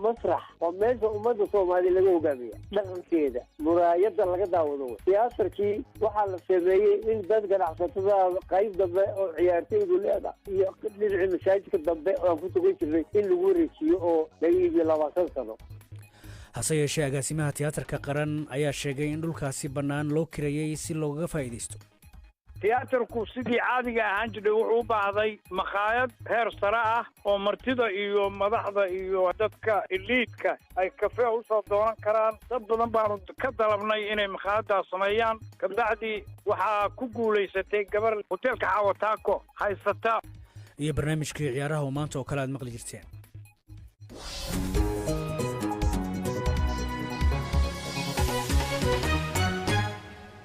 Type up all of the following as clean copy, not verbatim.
Masrax waa meesha ummadda Soomaaliya laga hogaamiya, dhaqankeeda muraayadda laga daawado. Wey tiyaatarkii waxaa la sameeyey in dad ganacsatada qayb dambe oo ciyaartaydu leeda iyo dhinacii masaajidka dambe oo aan ku tukan jirnay in lagu wareejiyo oo laga iibiyo 20 sano. Hase yeeshee, agaasimaha Tiyaatarka Qaran ayaa sheegay in dhulkaasi bannaan loo kireeyey si loogaga faa'iidaysto. Tiyaatarku sidii caadiga ahaan jiray wuxuu u baahday makhaayad heer sare ah oo martida iyo madaxda iyo dadka elite-ka ay kafee usoo doonan karaan. Dad badan baanu ka dalabnay inay makhaayaddaas sameeyaan. Kabacdi waxaa ku guulaysatay gabar hoteelka Xaawataako haysata. Iyo barnaamijkii ciyaaraha oo maanta oo kale aad maqli jirteen.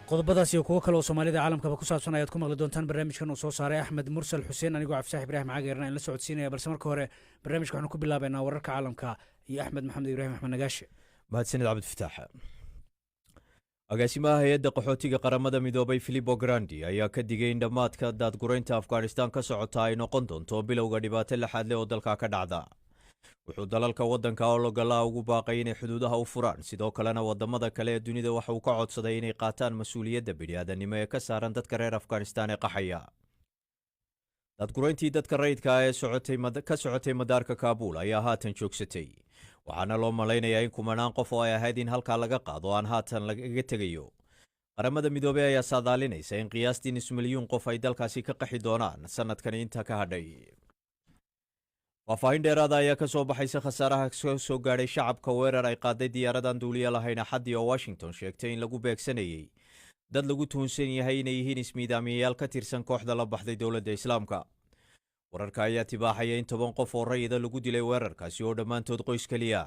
Qodobadaas iyo kuwo kale oo Soomaalida caalamkaba ku saabsan ayaad ku maqli doontaan barnaamijkan uu soo saaray Axmed Mursal Xuseen, anigoo Cabdifatax Ibraahim Cageerna in la socodsiinaya. Balse marka hore barnaamijka waxaanu ku bilaabaynaa wararka caalamka iyo Axmed Maxamed Ibraahim, Axmed Nagaashe. Mahadsanid, Cabdifataax. Agaasimaha hay-adda qaxootiga Qaramada Midoobay, Filippo Grandi, ayaa ka digay in dhammaadka daadguraynta Afghanistan ka socota ay noqon doonto bilowga dhibaato laxaad leh oo dalka ka dhacda. Wuxuu dalalka waddanka ologolaa ugu baaqay inay xuduudaha u furaan. Sidoo kalena wadamada kale ee dunida waxa uu ka codsaday inay qaataan mas-uuliyadda bini'aadanimo ee ka saaran dadka reer Afghanistan ee qaxaya. Daadgurayntii dadka rayidka ah ee ka socotay madaarka Kaabuul ayaa haatan joogsatay, waxaana loo malaynayaa in kumanaan qof oo ay ahayd in halkaa laga qaado aan haatan lagaga tegayo. Qaramada Midoobey ayaa saadaalinaysa in qiyaastii nus milyuun qof ay dalkaasi ka qaxi doonaan sanadkani inta ka hadhay. Faahfaahin dheeraada ayaa ka soo baxaysa khasaaraha soo gaadhay shacabka weerar ay qaaday diyaaradan duuliya lahayn Axaddii, oo Washington sheegtay in lagu beegsanayey dad lagu tuhunsan yahay inay yihiin ismiidaamiyayaal ka tirsan kooxda la baxday Dowladda Islaamka. Wararka ayaa tibaaxaya in 10 qof oo rayida lagu dilay weerarkaasi oo dhammaantood qoys keliya.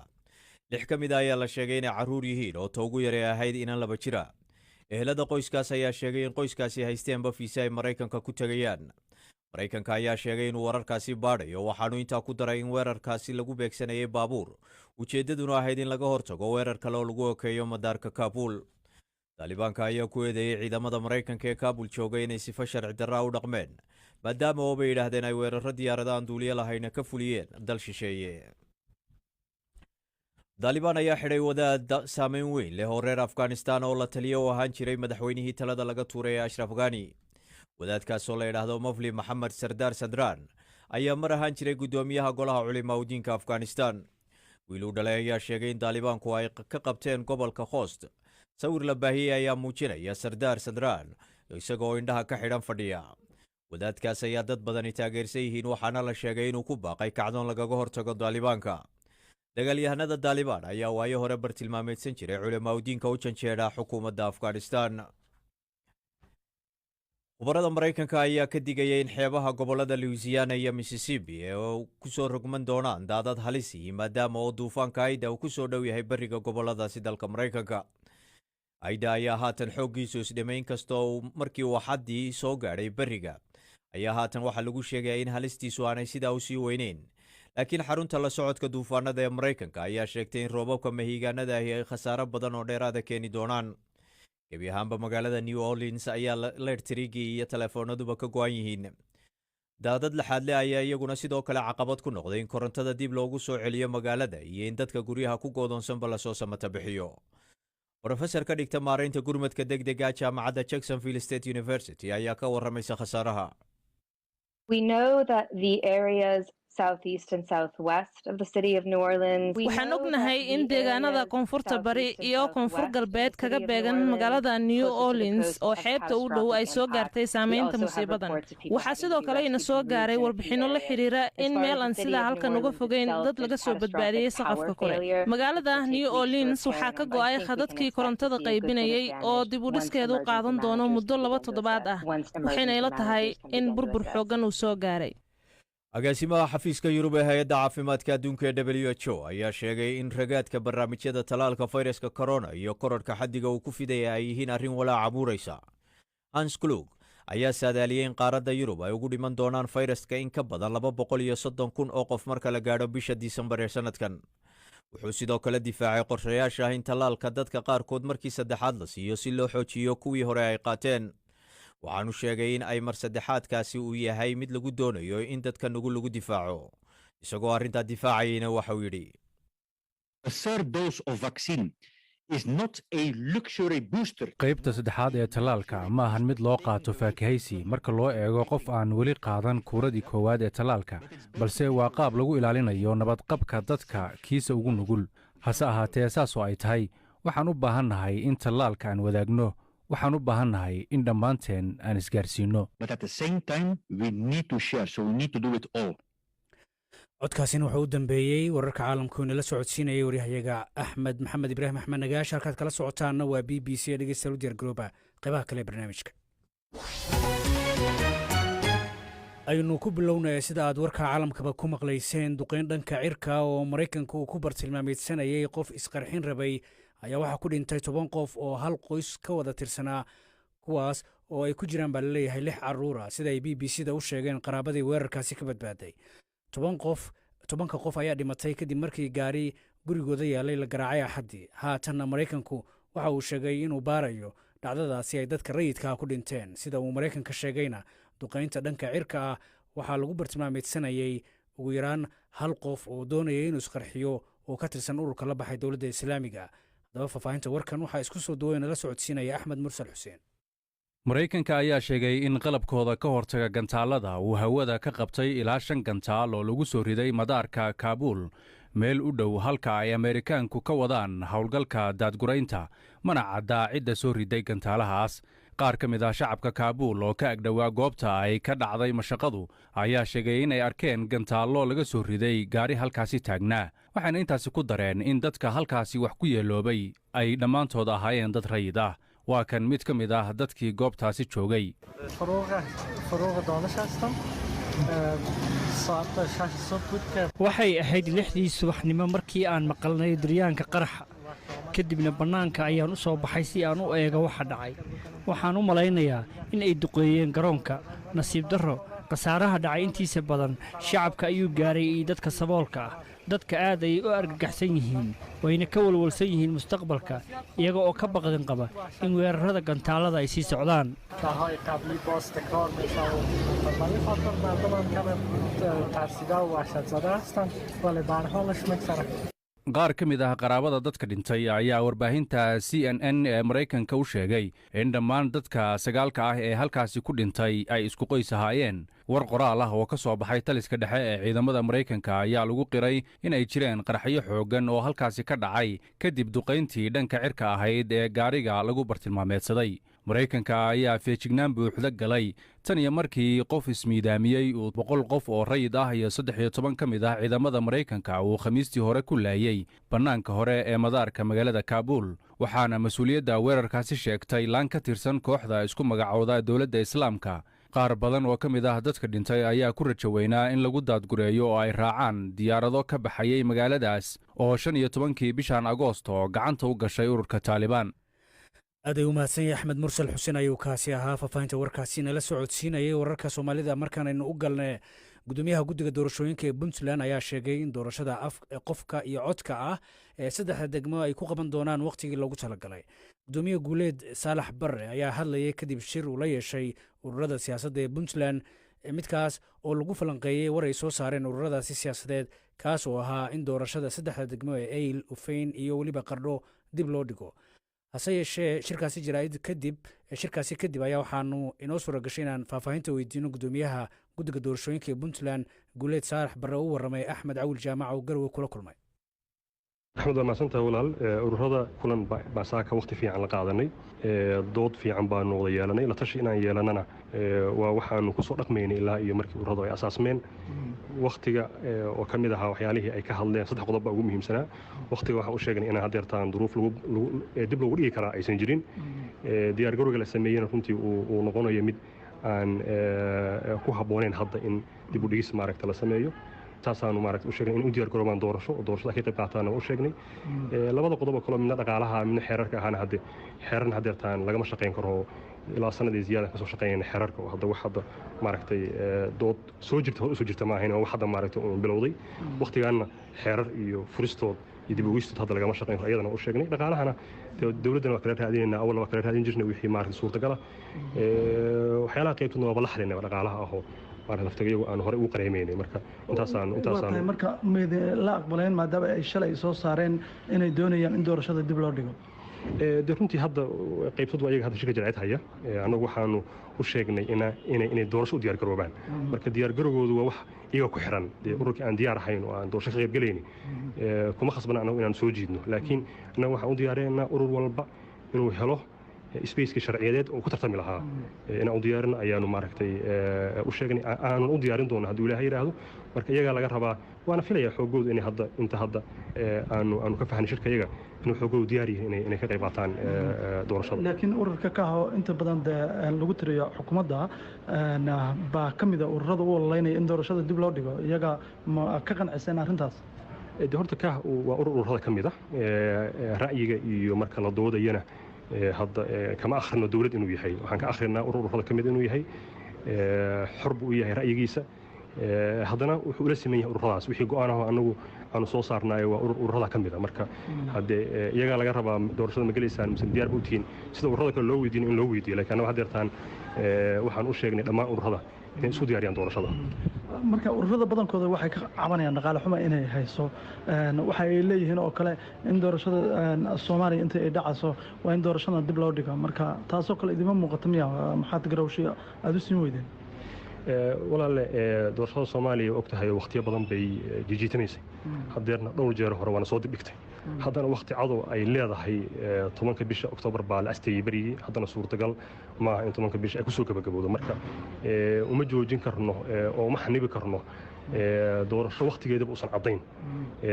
Lix ka mid a ayaa la sheegay inay carruur yihiin, oo ta ugu yaray ahayd inan 2 jira. Ehelada qoyskaas ayaa sheegay in qoyskaasi haysteenba fiise ay Maraykanka ku tegayaan. Maraykanka ayaa sheegay inuu wararkaasi baadhayo, waxaanu intaa ku daray in weerarkaasi lagu beegsanayay baabuur, ujeeddaduna ahayd in laga hortago weerar kale oo lagu ekeeyo madaarka Kaabuul. Taalibaanka ayaa ku eedeeyey ciidamada Maraykanka ee Kaabul jooga inay sifo sharci darraa u dhaqmeen, maadaama oo bay yidhaahdeen ay weeraro diyaarada aan duuliyo lahayna ka fuliyeen dal shisheeye. Daalibaan ayaa xidhay wadaad saameyn weyn leh oo reer Afghanistan oo la taliyo u ahaan jiray madaxweynihii talada laga tuuray ee Ashraf Ghani. Wadaadkaas oo la yidhaahdo Mofli Maxamed Sardaar Sadraan ayaa mar ahaan jiray guddoomiyaha golaha culimaa udiinka Afghanistan. Wiil uu dhalay ayaa sheegay in Daalibaanku ay ka qabteen gobolka Khost. Sawir la baahiyey ayaa muujinaya Sardaar Sadraan isagoo indhaha ka xidhan fadhiya. Wadaadkaas ayaa dad badani taageersan yihiin, waxaana la sheegay inuu ku baaqay kacdoon lagaga hortago Daalibaanka. Dagaalyahanada Daalibaan ayaa waayo hore bartilmaameedsan jiray culimaa udiinka u janjeedha xukuumadda Afghanistan. Khubarada Maraykanka ayaa ka digaya in xeebaha gobolada Louisiana iyo Mississippi ee ku soo rogman doonaan daadad halisihi, maadaama oo duufaanka Aida uu ku soo dhow yahay beriga goboladaasi dalka Maraykanka. Aida ayaa haatan xooggiisu isdhimay, inkastoo uu markii uu Axaddii soo gaadhay beriga ayaa haatan waxaa lagu sheegaya in halistiisu aanay sidaa usii weyneyn. Laakiin xarunta la socodka duufaanada ee Maraykanka ayaa sheegtay in roobabka mahiigaanada ahi ay khasaaro badan oo dheeraada keeni doonaan. Gebi ahaanba magaalada New Orleans ayaa leyrtirigii iyo teleefoonaduba ka go'an yihiin. Daadad laxaadle ayaa iyaguna sidoo kale caqabad ku noqday in korontada dib loogu soo celiyo magaalada iyo in dadka guryaha ku goodoonsanba lasoo samata bixiyo. Brofesor ka dhigta maaraynta gurmadka degdega jaamacadda Jacksonville State University ayaa ka warramaysa khasaaraha. We know that the areas southeast and southwest of the city of New Orleans. Waxaan ognahay in deegaanada koonfurta bari iyo koonfur galbeed kaga beegan magaalada New Orleans oo xeebta u dhow ay soo gaartay saameynta musiibadan. Waxaa sidoo kale ina soo gaaray warbixinno la xiriira in meel aan sidaa halkan uga fogeyn dad laga soo badbaadiyey saqafka kore. Magaalada New Orleans waxaa ka go'ay khadadkii korontada qaybinayay oo dib u dhiskeedu qaadan doono muddo 2 toddobaad ah, waxayna ila tahay in burbur xooggan uu soo gaaray. Agaasimaha xafiiska Yurub ee hay-adda caafimaadka adduunka ee WHO ayaa sheegay in ragaadka barnaamijyada tallaalka fayraska corona iyo korodhka xaddiga uu ku fidaya ay yihiin arrin walaac abuuraysa. Hans Kluge ayaa saadaaliyey in qaaradda Yurub ay ugu dhiman doonaan fayraska in ka badan 230,000 oo qof marka la gaadho bisha Disembar ee sanadkan. Wuxuu sidoo kale difaacay qorshayaasha ah in tallaalka dadka qaarkood markii saddexaad la siiyo si loo xoojiyo kuwii hore ay qaateen. Waxaanu sheegay in ay mar saddexaadkaasi uu yahay mid lagu doonayo in dadka nugul lagu difaaco. Isagoo arrintaa difaacayeyna waxauu yidhi: Qaybta saddexaad ee tallaalka ma ahan mid loo qaato faakahaysi marka loo eego qof aan weli qaadan kuuradii koowaad ee tallaalka, balse waa qaab lagu ilaalinayo nabadqabka dadka kiisa ugu nugul. Hase ahaatee, saasoo ay tahay, waxaan u baahannahay in tallaalka aan wadaagno. Waxaan u baahannahay in dhammaanteen aan isgaarsiinno. Codkaasina wuxuu u dambeeyey wararka caalamka oo inala socodsiinayay waryahayaga Axmed Maxamed Ibraahim, Axmed Nagaash. Halkaad kala socotaanna waa BBC ee. Dhegeystayaal, u diyaar garooba qaybaha kale ee barnaamijka. Aynu ku bilownaya, sida aad warka caalamkaba ku maqlayseen, duqeyn dhanka cirka oo Maraykanka uu ku bartilmaameedsanayay qof isqarxin rabay ayaa waxaa ku dhintay 10 qof oo hal qoys ka wada tirsanaa, kuwaas oo ay ku jiraan baa laleeyahay lix caruura, sida ay BBC da u sheegeen qaraabadii weerarkaasi ka badbaaday. 10 qof, 10-ka qof ayaa dhimatay kadib markii gaari gurigooda yaalay la garaacay Axaddii. Haatanna Maraykanku waxa uu sheegay inuu baarayo dhacdadaasi ay dadka rayidkaa ku dhinteen. Sida uu Maraykanka sheegayna, duqaynta dhanka cirka ah waxaa lagu bartilmaameedsanayay ugu yaraan hal qof oo doonaya inuu isqarxiyo oo ka tirsan ururka la baxay Dowladda Islaamiga. Haddaba, faahfaahinta warkan waxaa isku soo duway nala socodsiinaya Axmed Mursal Xuseen. Maraykanka ayaa sheegay in qalabkooda ka hortaga gantaallada uu hawada ka qabtay ilaa shan gantaal oo lagu soo riday madaarka Kaabuul, meel u dhow halka ay Ameerikaanku ka wadaan howlgalka daadguraynta. Mana caddaa cidda soo riday gantaalahaas. Qaar ka mid ah shacabka Kaabuul oo ka agdhowaa goobta ay ka dhacday mashaqadu ayaa sheegay in ay arkeen gantaallo laga soo riday gaari halkaasi taagnaa, waxayna intaasi ku dareen in dadka halkaasi wax ku yeeloobay ay dhammaantood ahaayeen dad rayid ah. Waa kan mid ka mid ah dadkii goobtaasi joogay. Waxay ahayd 6dii subaxnimo markii aan maqalnay duryaanka qaraxa. Kadibna bannaanka ayaan u soo baxay si aan u eego waxa dhacay. Waxaan u malaynayaa in ay duqeeyeen garoonka. Nasiib darro, khasaaraha dhacay intiisa badan shacabka ayuu gaaray iyo dadka saboolka ah. Dadka aad ayay u argagaxsan yihiin, wayna ka walwalsan yihiin mustaqbalka, iyaga oo ka baqdin qaba in weerarrada gantaallada ay sii socdaan. Qaar ka mid ah qaraabada dadka dhintay ayaa warbaahinta CNN ee Maraykanka u sheegay in dhammaan dadka sagaalka ah ee halkaasi ku dhintay ay isku qoys ahaayeen. War qoraal ah oo ka soo baxay taliska dhexe ee ciidamada Maraykanka ayaa lagu qiray in ay jireen qaraxyo xooggan oo halkaasi ka dhacay kadib duqayntii dhanka cirka ahayd ee gaariga lagu bartilmaameedsaday. Maraykanka ayaa feejignaan buuxda galay tan iyo markii qof ismiidaamiyey uu 100 qof oo rayid ah iyo 13 ka mid ah ciidamada Maraykanka uu Khamiistii hore ku laayey bannaanka hore ee madaarka magaalada Kaabuul, waxaana mas-uuliyadda weerarkaasi sheegtay laan ka tirsan kooxda isku magacooda Dowladda Islaamka. Qaar badan oo ka mid ah dadka dhintay ayaa ku rajo weynaa in lagu daadgureeyo oo ay raacaan diyaarado ka baxayay magaaladaas oo 15-kii bishan Agoosto gacanta u gashay ururka Taalibaan. Aad ay u mahadsan yahay Axmed Mursal Xuseen ayuu kaasi ahaa, faahfaahinta warkaasi nala socodsiinayay. Wararka Soomaalida markaanaynu u galne, gudoomiyaha guddiga doorashooyinka ee Puntland ayaa sheegay in doorashada qofka iyo codka ah ee saddexda degmo ay ku qaban doonaan wakhtigii loogu talagalay. Gudoomiye Guuleed Saalax Barre ayaa hadlayay kadib shir uu la yeeshay ururada siyaasadda ee Puntland, midkaas oo lagu falanqeeyey war ay soo saareen ururadaasi siyaasadeed, kaas oo ahaa in doorashada saddexda degmo ee Eyl, Ufeyn iyo weliba Qardho dib loo dhigo. Hase yeeshee, shirkaasi jaraa'id kadib, shirkaasi kadib ayaa waxaanu inoo suura gashay inaan faahfaahinta weydiino gudoomiyaha guddiga doorashooyinka ee Puntland, Guuleed Saalax Barre, u warramay Axmed Cawil Jaamac oo Garowe kula kulmay. Axmed, waa mahadsantahay walaal. Ururada kulan baa saaka waqti fiican la qaadanay, dood fiican baanu wada yeelanay. La tashi inaan yeelanana waa waxaanu kusoo dhaqmaynay ilaa iyo markii ururadu ay asaasmeen. Waqtiga oo ka mid ahaa waxyaalihii ay ka hadleen, saddex qodob baa ugu muhiimsanaa. Waqtiga waxaan u sheegnay inaan haddeertaan duruuf dib loogu dhigi karaa aysan jirin, diyaargarowga la sameeyena runtii uu noqonayo mid aan ku habbooneyn hadda in dib u dhigis maaragta la sameeyo. Saasaanu maaragta u sheegnay in u diyaar garoobaan doorasho oo doorashada ka qayb qaataana u sheegnay. Labada qodob oo kaloo midna dhaqaalaha, midna xeerarka ahaana, hadde xeerarna haddeertaan lagama shaqayn karo. Ilaa sanadii ziyaada kasoo shaqeynayna xeerarka, oo hadda wax hadda maaragtay dood soo jirta hor usoo jirta ma ahayn, oo wax hadda maaragtay uun bilowday. Waqtigaanna xeerar iyo furistood iyo dib ugistood hadda lagama shaqayn karo, iyadana u sheegnay. Dhaqaalahana dowladdana waa kala raadinaynaa, awalna waa kala raadin jirnay wixii maaragtay suurtagala. Waxyaalaha qaybtoodna waaba la xalinay dhaqaalaha ahoo Laftiga iyagu aan horey ugu qareemaynay. Marka intaasaan intaasaan Marka mayd la aqbaleen, maadaama ay shalay soo saareen inay doonayaan in doorashada dib loo dhigo? Dee runtii hadda qaybsadu ayaga hadda shirka jarcid haya. Annagu waxaanu u sheegnay inay doorasho u diyaargaroobaan. Marka diyaargarowgoodu waa wax iyaga ku xiran. Dee ururkii aan diyaar ahayn oo aan doorasho ka qaybgalayni kuma khasbana annagu inaan soo jiidno, laakiin annagu waxaan u diyaarinaynaa urur walba inuu helo spaceka sharciyadeed oo ku tartami lahaa. Inaan u diyaarino ayaanu maaragtay u sheegnay, aanan u diyaarin doono hadduu Ilaahay yidhaahdo. Marka iyagaa laga rabaa, waana filayaa xoogoodu inay hadda inta hadda aanu ka fahnay shirka iyaga inuu xoogoodu diyaar yihiin inay ka qayb qaataan doorashada. Laakiin ururka Kaho inta badan dee lagu tiriyo xukuumadda baa ka mid a ururada u ololeynaya in doorashada dib loo dhigo. Iyaga ma ka qanciseen arrintaas? De horta Kah waa urur ururada ka mid ah. Ra'yiga iyo marka la doodayana hadda kama akhrino dowlad inuu yahay, waxaan ka akhrinaa urur ururada ka mid inuu yahay. Xor buu u yahay ra'yigiisa, haddana wuxuu ula siman yahay ururadaas. Wixii go'aanaho annagu aanu soo saarnaayo waa urur ururada ka mid a. Marka haddee iyagaa laga rabaa doorashada ma gelaysaan mise diyaar ba u tihiin, sida ururada kale loo weydiino in loo weydiiyo. Lakin annagu haddeertaan waxaan u sheegnay dhammaan ururada inay isku diyaariyaan doorashada. Marka ururada badankooda waxay ka cabanayaan dhaqaale xuma inay hayso. Waxa ay leeyihiin oo kale in doorashada Soomaaliya inta ay dhacayso waa in doorashadan dib loo dhigo. Marka taasoo kale idima muuqato miya? Maxaad garawshay aada u siin weydeen? Walaale, doorashada Soomaaliya og tahay wakhtiyo badan bay jijiitamaysay. Haddeerna dhowr jeer hore waana soo dibdhigtay. Haddana wakhti cadow ay leedahay 10-ka bisha Oktoobar baa la asteeyey berigii. Haddana suurtagal maaha in 10-ka bisha ay kusoo gabagabowdo. Marka uma joojin karno oo uma xanibi karno doorasho wakhtigeedaba uusan caddayn.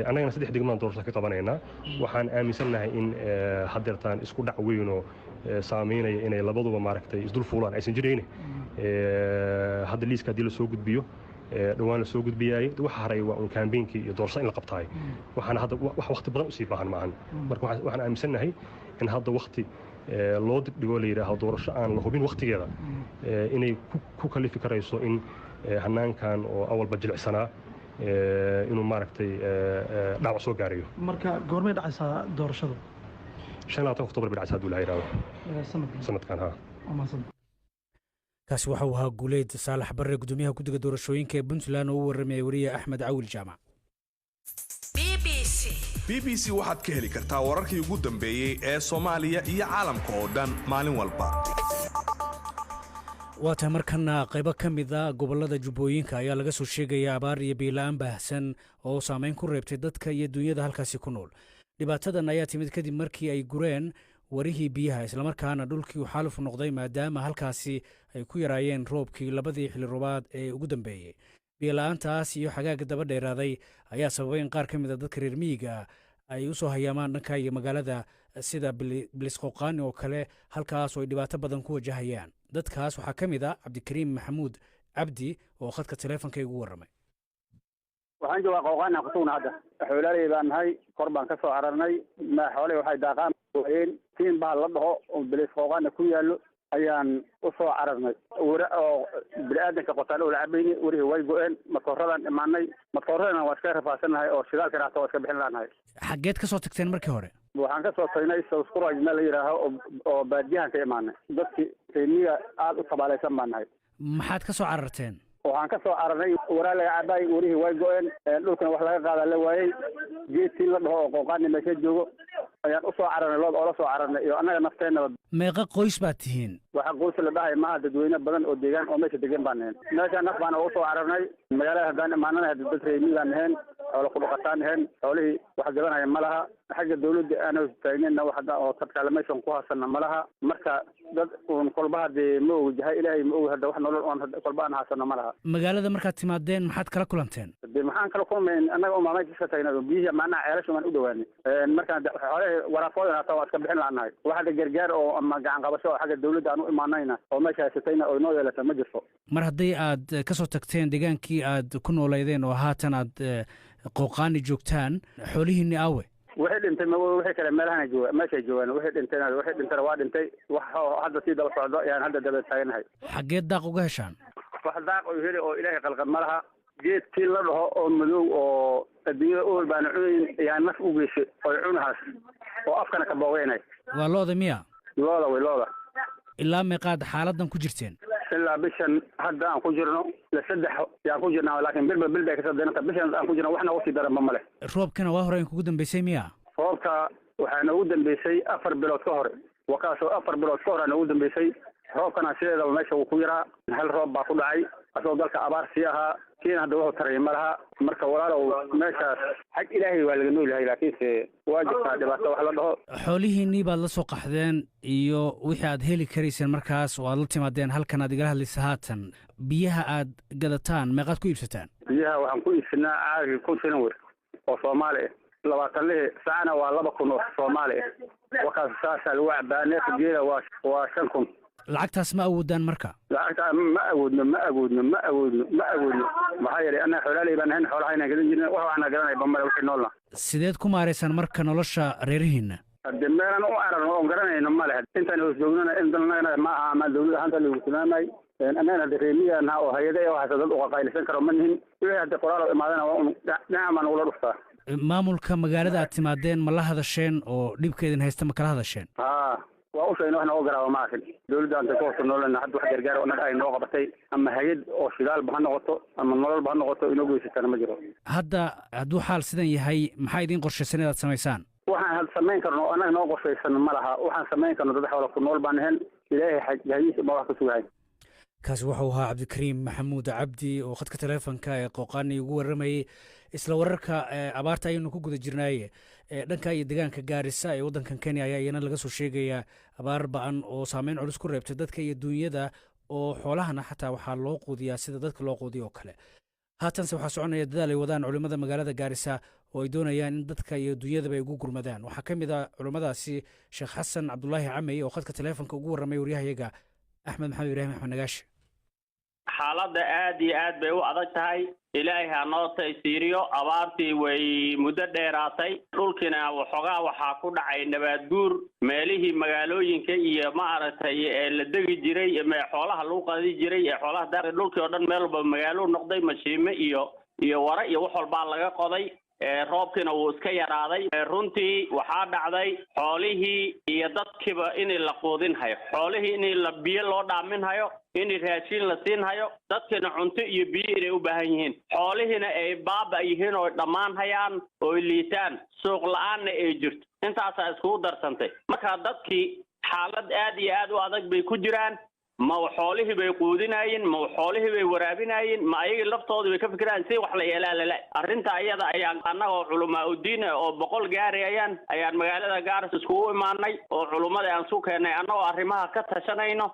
Annagana saddex degmaan doorashada ka qabanaynaa. Waxaan aaminsannahay in haddeertaan isku dhac weynoo saameynaya inay labaduba maaragtay isdul fuulaan aysan jirayne. Hadda liiska haddii lasoo gudbiyo, dhowaan lasoo gudbiyaayey, waxa haray waa un kaambeynkii iyo doorashada in la qabtaay. Waxaana hadda wax wakhti badan usii baahan maahan. Marka waxaan aaminsannahay in hadda wakhti loo dibdhigo la yidhaahdo doorasho aan la hubin wakhtigeeda inay ku kalifi karayso in hanaankan oo awalba jilicsanaa inuu maaragtay dhaawac soo gaarayo. Marka goormay dhacaysaa doorashadu? 25 Oktoobar bay dhacaysaa hadduu Ilaha yidhaahdo, sanadkan ha. Kaasi waxa uu ahaa Guuleyd Saalax Barre, gudoomiyaha guddiga doorashooyinka ee Puntland, oo u warramayay wariye Axmed Cawil Jaamac. BBC waxaad ka heli kartaa wararkii ugu dambeeyey ee Soomaaliya iyo caalamka oo dhan maalin walba. Waa tahay. Markana qaybo ka mid a gobollada Jubbooyinka ayaa laga soo sheegaya abaar iyo biyo-la'aan baahsan oo saameyn ku reebtay dadka iyo dunyada halkaasi ku nool. Dhibaatadan ayaa timid kadib markii ay gureen warihii biyaha, islamarkaana dhulkii uu xaaluf noqday, maadaama halkaasi ay ku yaraayeen roobkii labadii xilli roobaad ee ugu dambeeyey. Biyo-la'aantaas iyo xagaaga daba dheeraaday ayaa sababay in qaar ka mid a dadka reer miyiga ah ay u soo hayaamaan dhanka iyo magaalada, sida Bilisqoqaani oo kale, halkaas oo ay dhibaato badan ku wajahayaan. Dadkaas waxaa ka mid a Cabdikariim Maxamuud Cabdi oo khadka taleefonka igu warramay. Waxaan joogaa Qooqaan aan kusugna hadda. Xoolaaley baan nahay, kor baan ka soo cararnay. Ma xooley waxay daaqaan waayeen. Tiin bahal la dhaho oo Bilis Qooqaana ku yaallo ayaan u soo cararnay. Wara oo bini'aadanka qotaan oo la cabayni, warihii way go-een. Matooradaan imaanay, matooradana waa iska rafaadsannahay oo shidaalka raacta waa iska bixin laanahay. Xaggeed ka soo tagteen markii hore? Waxaan ka soo tagnay Sawskuraj meel la yidhaaho oo baadiyahan ka imaanay. Dadkii reemiga aada u tabaalaysan baan nahay. Maxaad ka soo cararteen? Waxaan ka soo cararnay waraa laga cabaay, warihii way go-een, dhulkana wax laga qaadaa la waayey. Geedkii la dhaho oo Qooqaani meesha joogo ayaan u soo cararnay, looda oola soo cararnay iyo annaga nafteennaba. Meeqa qoys baad tihiin? Waxa qoys la dhahay maaha, dadweyne badan oo deegaan oo meesha degan baan nahayn. Meeshaan naf baan ugu soo cararnay. Magaalada haddaan imaanana hadda dad reemi baan nahayn, xoolo ku dhaqataan nahayn. Xoolihii wax gadanaya ma laha. Xagga dawladda aan hoos taagnayna wax hadda oo tadkaalmaysan ku haysana ma laha. Marka dad uun kolba haddee ma ogi jahay Ilaahay ma ogi hadda wax nolol oon kolba aan haysano ma laha. Magaalada markaad timaadeen maxaad kala kulanteen? De maxaan kala kulmayn? Annaga umaa meesha iska tagnay oo biyihii macnaha ceelasha waan u dhowaanay. Markaan xoolihii waraafoodan hataa waa iska bixin laanahay. Wax hadda gargaar oo ama gacan qabasho oo xagga dawladda aan u imaanayna oo meesha haysatayna oo inoo yeelata ma jirto. Mar haddii aad ka soo tagteen deegaankii aad ku nooleydeen oo haatan aad Qooqaani joogtaan, xoolihiinni aawe? Wixii dhintay ma wixii kale meelahana jooga, meeshay joogaan. Wixii dhintayna, wixii dhintana waa dhintay. Wax hadda sii daba socdo ayaan hadda daba taaganahay. Xaggeed daaq uga heshaan? Wax daaq oo heli oo Ilaahay qalqad ma laha. Geedkii la dhaho oo madow oo adduunyada ool baana cunayn ayaa naf u geysay oy cunahaas oo afkana ka boogeynay. Waa looda miya? Looda way, looda. Ilaa meeqaad xaaladan ku jirteen? Ilaa bishan hadda aan ku jirno la 3 yaan ku jirnaa, laakiin bilba bil bay kasoo daranta. Bishan aan ku jirno wax noogu sii daranba male. Roobkana waa hore in kugu dambeysay miya? Roobka waxaa noogu dambeysay 4 bilood ka hor, wakaasoo 4 bilood ka hor aa noogu dambeysay. Roobkana sideedaba meesha wuu ku yaraa, hal roob baa ku dhacay asagoo dalka abaar sii ahaa, kiina hadda wuxuu taraya ma laha. Marka walaalow, meeshaas xag Ilaahay waa laga nool yahay, laakiinse waa jirtaa dhibaato wax la dhaho. Xoolihiinnii baad la soo qaxdeen iyo wixii aad heli karayseen markaas oo aad la timaadeen halkan aad igala hadlaysa haatan. Biyaha aad gadataan meeqaad ku iibsataan? Biyaha waxaan ku iibsanaa caagii 1000 shilin wer oo Soomaali ah, 20 lihi saacna waa 2000 oo Soomaali ah. Wakaas saasaa lagu cabaa. Neefka geela waa 5000. Lacagtaas ma awoodaan marka? Lacagta ma awoodno, ma awoodno, ma awoodno, ma awoodno. Maxaa yeelay annaga xoolaaley baan ahayn, xoolaha inaan gadan jirna, wax waxna garanay bamale wixii noolna. Sideed ku maaraysaan marka nolosha reerihiinna? Hadde meelan u ararno oon garanayno ma leh. Intaan hoos joognana in annagana ma aha ama dawlad ahaanta lagu tilmaamay. Annagana hadde reemiyaana oo hay-ada ee waxaas dad uqaqaylisan karo ma nihin. Wixii hadde qoraal oo imaadana waa un dhinaca baa nagula dhuftaa. Maamulka magaalada aad timaadeen ma la hadasheen oo dhibka idin haysta ma kala hadasheen? Haa, waa u sheegna, wax nooga garaaba ma arkin. Dawladda anta ku hoos noolana hadda wax gargaar oo naga ay noo qabatay ama hay-ad oo shidaalba ha noqoto ama nololba ha noqoto inoo geysatana ma jiro. Hadda hadduu xaal sidan yahay, maxaa idiin qorshaysan inaad samaysaan? Waxaan had samayn karno oo annaga noo qorshaysan ma laha. Waxaan samayn karno, dad xoola ku nool baan ahayn, Ilaahay xajihiisa ma wax ka sugahay. Kaasi wuxuu ahaa Cabdikariim Maxamuud Cabdi oo khadka taleefonka ee Qooqaani ugu warramayey. Isla wararka abaarta ayaynu ku guda jirnaaye, dhanka iyo deegaanka Gaarisa ee waddankan Kenya ayaa iyana laga soo sheegayaa abaar ba-an oo saameyn culus ku reebtay dadka iyo duunyada, oo xoolahana xataa waxaa loo quudiyaa sida dadka loo quudiyo oo kale. Haatanse waxaa soconaya dadaal ay wadaan culimmada magaalada Gaarisa oo ay doonayaan in dadka iyo duunyadaba ay ugu gurmadaan. Waxaa ka mid ah culimmadaasi Sheekh Xasan Cabdulaahi Camey oo khadka taleefonka ugu warramay waryahayaga Axmed Maxamed Ibraahim Axmed Nagaashi. Xaaladda aad iyo aad bay u adag tahay, Ilaahay ha noo taysiiriyo. Abaartii way muddo dheeraatay, dhulkiina waxoogaa waxaa ku dhacay nabaad guur. Meelihii magaalooyinka iyo maaragtay ee la degi jiray, xoolaha lagu qadi jiray ee xoolaha daaqi, dhulkii oo dhan meel walba magaalo noqday, mashiime iyo wara iyo wax walbaa laga qoday. Roobkiina wuu iska yaraaday. Runtii waxaa dhacday xoolihii iyo dadkiiba in la quudin hayo, xoolihii in la biyo loo dhaamin hayo, in raashin la siin hayo, dadkiina cunto iyo biyo inay u baahan yihiin, xoolihiina ay baaba yihiin oo dhammaan hayaan oo liitaan, suuq la-aanna ay jirto. Intaasaa iskugu darsantay. Marka dadkii xaalad aad iyo aad u adag bay ku jiraan. Ma xoolihii bay quudinaayeen, ma xoolihii bay waraabinaayeen, ma ayagii laftoodii bay ka fikiraan si wax la yeelaa lala. Arrinta ayada ayaan annagoo culumaa udiin oo 100 gaarayaan ayaan magaalada Gaaris iskugu imaanay oo culummada aan isu keennay, annagoo arrimaha ka tashanayno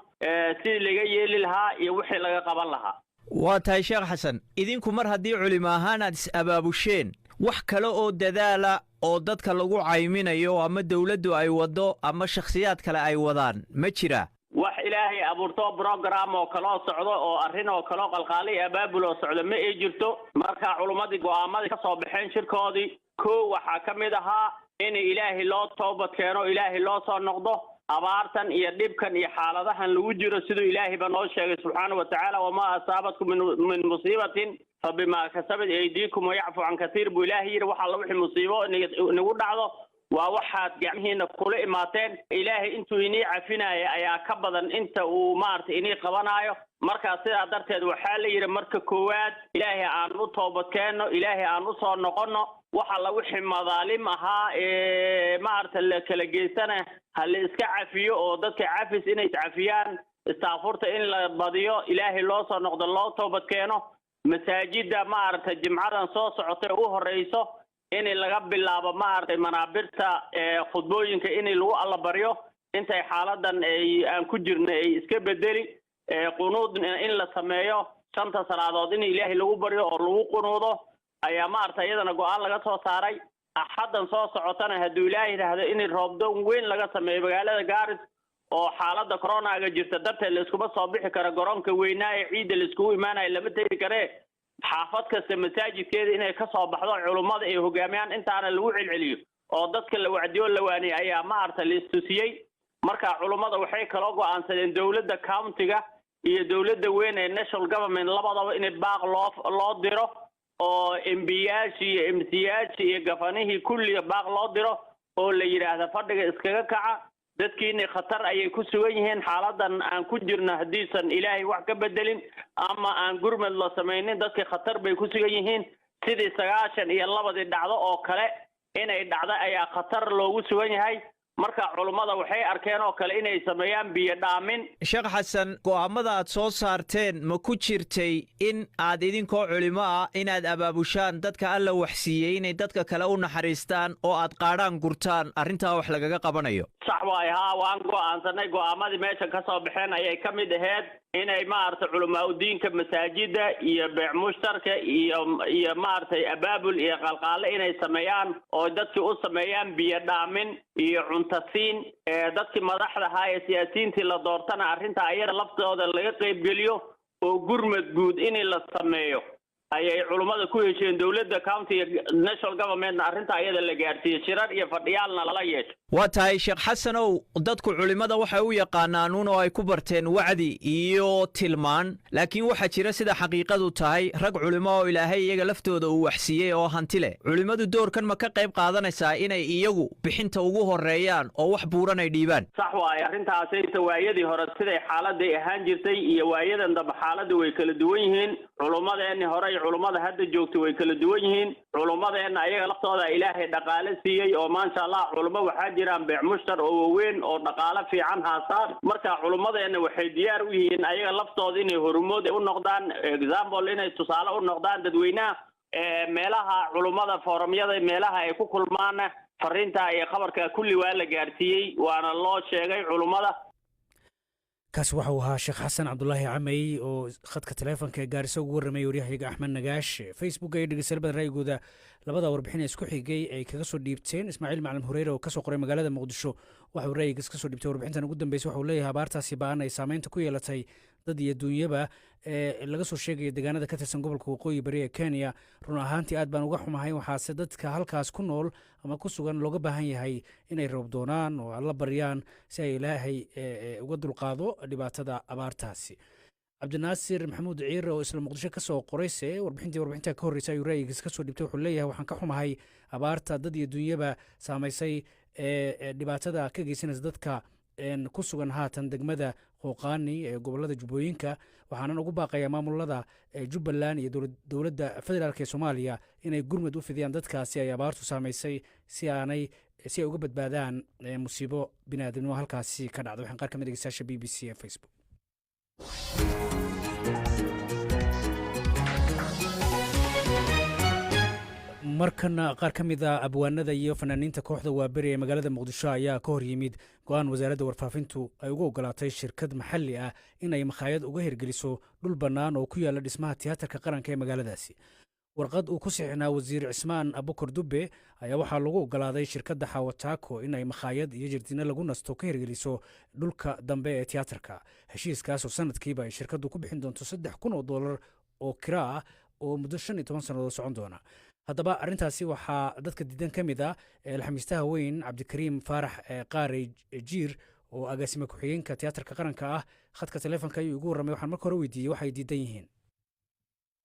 sidii laga yeeli lahaa iyo wixii laga qaban lahaa. Waa tahay, Sheekh Xasan, idinku mar haddii culimo ahaan aad is-abaabusheen, wax kale oo dadaala oo dadka lagu cayminayo ama dawladdu ay waddo ama shakhsiyaad kale ay wadaan ma jira? Wax Ilaahay abuurto program oo kaloo socdo oo arrin oo kaloo qalqaali abaabul oo socdo ma ay jirto. Marka culummadii go'aamadii ka soo baxeen shirkoodii, kow waxaa ka mid ahaa in Ilaahay loo toobad keeno, Ilaahay loo soo noqdo. Abaartan iyo dhibkan iyo xaaladahan lagu jiro, siduu Ilaahayba noo sheegay subxaana wa tacaala, "Wamaa asaabatkum min musiibatin fabimaa kasabat aydiikum wayacfu can katiir," buu Ilaahay yidhi. Waxa alla wixii musiibo inagu dhacdo waa waxaad gacmihiina kula imaateen. Ilaahay intuu inii cafinaayo ayaa ka badan inta uu maaragtay inii qabanaayo. Marka sidaa darteed waxaa la yidhi, marka koowaad Ilaahay aan u toobadkeenno, Ilaahay aan u soo noqonno. Waxa la wixii madaalim ahaa ee maaragta la kala geysana ha la iska cafiyo, oo dadka cafis inay iscafiyaan, istaafurta in la badiyo, Ilaahay loo soo noqdo, loo toobadkeeno. Masaajidda maaragtay jimcadan soo socotay u horeyso in laga bilaabo maaragtay manaabirta khudbooyinka in lagu allabaryo intay xaaladan ay aan ku jirna ay iska bedeli, qunuud in la sameeyo, shanta salaadood in Ilaahay lagu baryo oo lagu qunuudo ayaa maaragtay iyadana go-aan laga soo saaray. Axaddan soo socotana, hadduu Ilaahay yidhaahdo, in roobdoon weyn laga sameeyo magaalada Gaaris, oo xaaladda coronaga jirta darteed la iskuma soo bixi karo. Garoonka weynaa ee ciidda la iskugu imaanayo lama tegi karee, xaafad kasta masaajidkeeda inay ka soo baxdo, culummada ay hogaamiyaan, intaana lagu celceliyo oo dadka la wacdiyo la waaniyo ayaa maaragta la istusiyey. Marka culummada waxay kaloo go'aansadeen dowladda countiga iyo dowladda weyn ee national government labadaba in baaq loo diro, oo MP-yaashii iyo MC-yaashii iyo governorihii kulliga baaq loo diro oo la yidhaahda fadhiga iskaga kaca. Dadkiini khatar ayay ku sugan yihiin. Xaaladan aan ku jirno haddiisan Ilaahay wax ka bedelin ama aan gurmad la samaynin, dadkii khatar bay ku sugan yihiin. Sidii 92-dii dhacdo oo kale inay dhacdo ayaa khatar loogu sugan yahay. Marka culummada waxay arkeen oo kale inay sameeyaan biyo dhaamin. Sheekh Xasan, go'aammada aad soo saarteen ma ku jirtay in aad idinkoo culimo ah inaad abaabushaan dadka Alla waxsiiyey inay dadka kale u naxariistaan oo aad qaadhaan gurtaan arrintaa wax lagaga qabanayo? Sax waay, haa, waan go'aansanay. Go'aamadii meesha ka soo baxeen ayay ka mid ahayd inay maaragtay culamaa udiinka masaajida iyo beec mushtarka iyo maaragtay abaabul iyo qalqaale inay sameeyaan oo dadkii u sameeyaan biyo dhaamin iyo cuntasiin. Dadkii madaxda ahaa ee siyaasiyiintii la doortana arrinta ayada laftooda laga qaybgeliyo oo gurmad guud in la sameeyo ayay culummada ku hesheen. Dowladda county iyo national governmentna arrinta ayada la gaarsiiyey, shirar iyo fadhiyaalna lala yeesho. Waa tahay, Sheekh Xasanow. Dadku culimmada waxay u yaqaanaan uun oo ay ku barteen wacdi iyo tilmaan, laakiin waxaa jira, sida xaqiiqadu tahay, rag culimo oo Ilaahay iyaga laftooda uu waxsiiyey oo hanti leh. Culimmadu doorkan ma ka qayb qaadanaysaa inay iyagu bixinta ugu horreeyaan oo wax buuran ay dhiibaan? Sax waaye arrintaasayta. Waayadii hore siday xaaladay ahaan jirtay iyo waayadan dambe xaaladda way kala duwan yihiin. Culummadeenni hore iyo culummada hadda joogta way kala duwan yihiin. Culummadeenna ayaga laftooda Ilaahay dhaqaale siiyey oo maasha Allah culummo waxaa jiraan beec mushtar oo waaweyn oo dhaqaale fiican haastaan. Marka culummadeenna waxay diyaar u yihiin ayaga laftooda inay hormood u noqdaan, example, inay tusaale u noqdaan dadweynaha. Meelaha culummada foorumyada, meelaha ay ku kulmaana, fariinta iyo khabarka kulli waa la gaarsiiyey, waana loo sheegay culummada. Kaasi waxau ahaa Sheekh Xasan Cabdulaahi Camey oo khadka taleefonka ee Gaariso ugu warramay waryahayaga Axmed Nagaash. Facebook iyo dhegeystayaal badan ra'yigooda labada warbixin ee isku xigay ay kaga soo dhiibteen. Ismaaciil Macalin Hureyre oo kasoo qoray magaalada Muqdisho waxauu ra'yigiis kasoo dhiibtay warbixintan ugu dambeysay. Waxuu leeyahay abaartaasi ba'an ay saameynta ku yeelatay dad iyo duunyaba ee laga soo sheegaya deegaanada ka tirsan gobolka Waqooyi Bari ee Kenya, run ahaantii aad baan uga xumahay. Waxaase dadka halkaas ku nool ama ku sugan looga baahan yahay inay roob doonaan oo Alla baryaan si ay Ilaahay uga dulqaado dhibaatada abaartaasi. Cabdinaasir Maxamuud Ciire oo isla Muqdisho ka soo qorayse warbixintii warbixinta ka horreysay ayuu ra'yigiis kasoo dhibtay. Wuxuu leeyahay waxaan ka xumahay abaarta dad iyo dunyaba saamaysay ee dhibaatada ka geysanaysa dadka ku sugan haatan degmada Qooqaani ee gobolada Jubbooyinka. Waxaanan ugu baaqayaa maamulada Jubbaland iyo dowladda federaalk ee Soomaaliya inay gurmad u fidiyaan dadkaasi ay abaartu saamaysay si aanay si ay uga badbaadaan musiibo biniaadamnimo halkaasi ka dhacda. Waxaan qaar ka mid dhegeystayaasha BBC ee Facebook. Markana qaar ka mid a abwaanada iyo fanaaniinta kooxda Waaberi ee magaalada Muqdisho ayaa ka hor yimid go-aan wasaaradda warfaafintu ay ugu ogolaatay shirkad maxalli ah in ay makhaayad uga hirgeliso dhul bannaan oo ku yaalla dhismaha Tiyaatarka Qaranka ee magaaladaasi. Warqad uu ku sixinaa Wasiir Cismaan Abukar Dubbe ayaa waxaa lagu ogolaaday shirkadda Xawataako in ay makhaayad iyo jardiino lagu nasto ka hirgeliso dhulka dambe ee tiyaatarka. Heshiiskaas oo sanadkiiba ay shirkaddu ku bixin doonto $3,000 oo kira ah oo muddo 15 sannadood socon doona. Haddaba arrintaasi waxaa dadka diidan ka mid ah alxamiistaha weyn Cabdikariim Faarax Qaarey Jiir oo agaasime ku-xigeenka Tiyaatarka Qaranka ah. Khadka taleefonka ayuu igu warramay. Waxaan marka hore weydiiyey waxay diidan yihiin.